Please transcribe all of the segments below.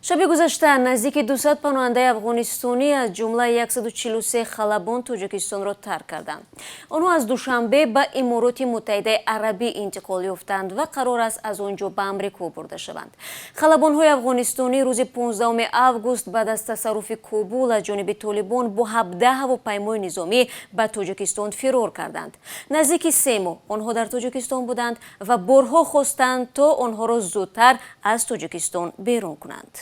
Шаби гузашта наздики 200 паноҳандаи афғонистонӣ, аз ҷумла 143 халабон, Тоҷикистонро тарк карданд. Онҳо аз Душанбе ба Имороти Муттаҳидаи Арабӣ интиқол ёфтанд ва қарор аст, аз он ҷо ба Амрико бурда шаванд. Халабонҳои афғонистонӣ рӯзи 15 август баъд аз тасарруфи Кобул аз ҷониби Толибон бо 17 ҳавопаймои низомӣ ба Тоҷикистон фирор карданд. Наздики 3 моҳ онҳо дар Тоҷикистон буданд ва борҳо хостанд, то онҳоро зудтар аз Тоҷикистон берун кунанд.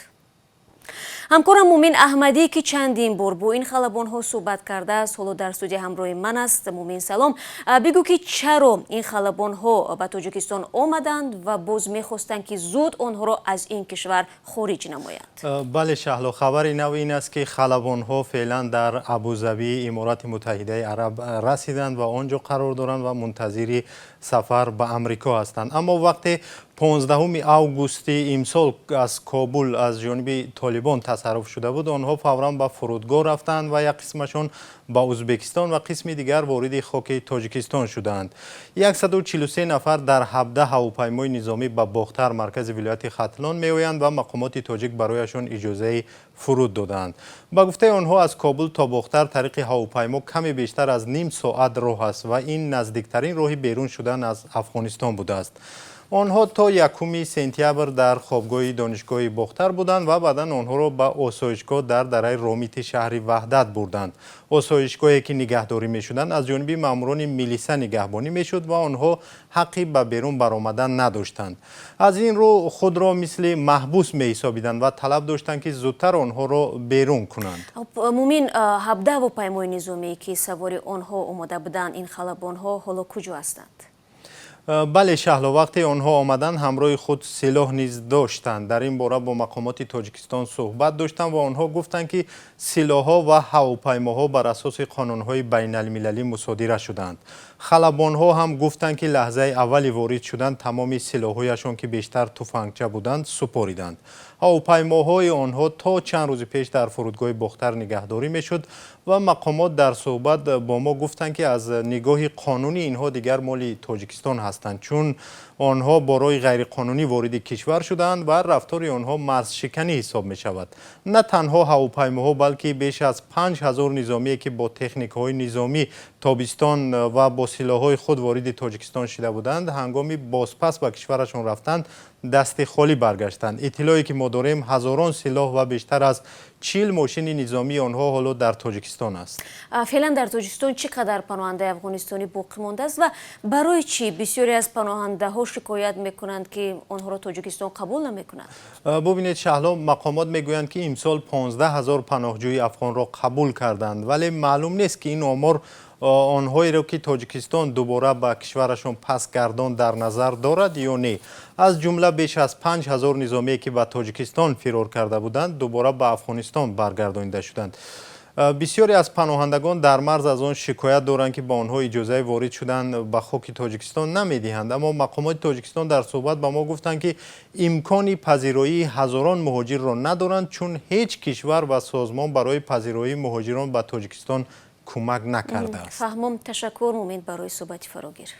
Ҳамкорам Мумин Аҳмадӣ, ки чандин бор бо ин халабонҳо суҳбат кардааст, ҳоло дар студия ҳамроҳи ман аст. Мумин, салом. Бигӯ, ки чаро ин халабонҳо ба Тоҷикистон омаданд ва боз мехостанд, ки зуд онҳоро аз ин кишвар хориҷ намоянд? Бале, Шаҳло, хабари нав ин аст, ки халабонҳо феълан дар Абузабии Иморати Муттаҳидаи Араб расиданд ва он ҷо қарор доранд ва мунтазири сафар ба Амрико ҳастанд. Аммо вақте 15 августи имсол аз Кобул аз ҷониби Толибон тасарруф шуда буд, онҳо фавран ба фурудгоҳ рафтанд ва як қисмашон ба Узбекистон ва қисми дигар вориди хоки Тоҷикистон шуданд. 143 нафар дар 17 ҳавопаймои низомӣ ба Бохтар, маркази вилояти Хатлон, меоянд ва мақомоти тоҷик барояшон иҷозаи фуруд доданд. Ба гуфтаи онҳо, аз Кобул то Бохтар тариқи ҳавопаймо каме бештар аз ним соат роҳ аст ва ин наздиктарин роҳи берун шудан аз Афғонистон будааст. Онҳо то 1 сентябр дар хобгоҳи донишгоҳи Бохтар буданд ва баъдан онҳоро ба осоишгоҳ дар дараи Ромити шаҳри Ваҳдат бурданд. Осоишгоҳе, ки нигаҳдорӣ мешуданд, аз ҷониби маъмурони милиса нигаҳбонӣ мешуд ва онҳо ҳаққи ба берун баромадан надоштанд. Аз ин рӯ худро мисли маҳбус меҳисобиданд ва талаб доштанд, ки зудтар онҳоро берун кунанд. Мумин, 17 ҳавопаймои низомие, ки савори онҳо омода буданд ин халабонҳо, ҳоло куҷо ҳастанд? Бале, Шаҳло, вақте онҳо омаданд, ҳамроҳи худ силоҳ низ доштанд. Дар ин бора бо мақомоти Тоҷикистон суҳбат доштам ва онҳо гуфтанд, ки силоҳҳо ва ҳавопаймоҳо бар асоси қонунҳои байналмилалӣ мусодира шуданд. Халабонҳо ҳам гуфтанд, ки лаҳзаи аввали ворид шудан тамоми силоҳҳояшон, ки бештар туфангча буданд, супориданд. Ҳавопаймоҳои онҳо то чанд рӯзи пеш дар фурудгоҳи Бохтар нигаҳдорӣ мешуд ва мақомот дар суҳбат бо мо гуфтанд, ки аз нигоҳи қонунӣ инҳо дигар моли Тоҷикистон ҳастанд, чун онҳо бо роҳи ғайриқонунӣ вориди кишвар шудаанд ва рафтори онҳо марзшиканӣ ҳисоб мешавад. На танҳо ҳавопаймоҳо, балки беш аз 5000 низомие, ки бо техникаҳои низомӣ тобистон ва бо силоҳҳои худ вориди Тоҷикистон шуда буданд, ҳангоми бозпас ба кишварашон рафтанд, дасти холӣ баргаштанд. Иттилое, ки мо дорем, ҳазорон силоҳ ва бештар аз 40 мошини низомии онҳо ҳоло дар Тоҷикистон аст. Феълан дар Тоҷикистон чӣ қадар паноҳандаи афғонистонӣ боқӣ мондааст ва барои чӣ бисёре аз паноҳандаҳо шикоят мекунанд, ки онҳоро Тоҷикистон қабул намекунад? Бубинед, Шаҳло, мақомот мегӯянд, ки имсол 15 ҳазор паноҳҷӯи афғонро қабул карданд, вале маълум нест, ки ин омор онҳоеро, ки Тоҷикистон дубора ба кишварашон пас гардон, дар назар дорад ё не. Аз ҷумла беш аз 5000 низомие, ки ба Тоҷикистон фирор карда буданд, дубора ба Афғонистон баргардонида шуданд. Бисёре аз паноҳандагон дар марз аз он шикоят доранд, ки ба онҳо иҷозаи ворид шудан ба хоки Тоҷикистон намедиҳанд. Аммо мақомоти Тоҷикистон дар суҳбат ба мо гуфтанд, ки имкони пазироии ҳазорон муҳоҷирро надоранд, чун ҳеҷ кишвар ва созмон барои пазироии муҳоҷирон ба Тоҷикистон кӯмак накардааст. Фаҳмом. Ташаккур, Мумин, барои суҳбати фарогир.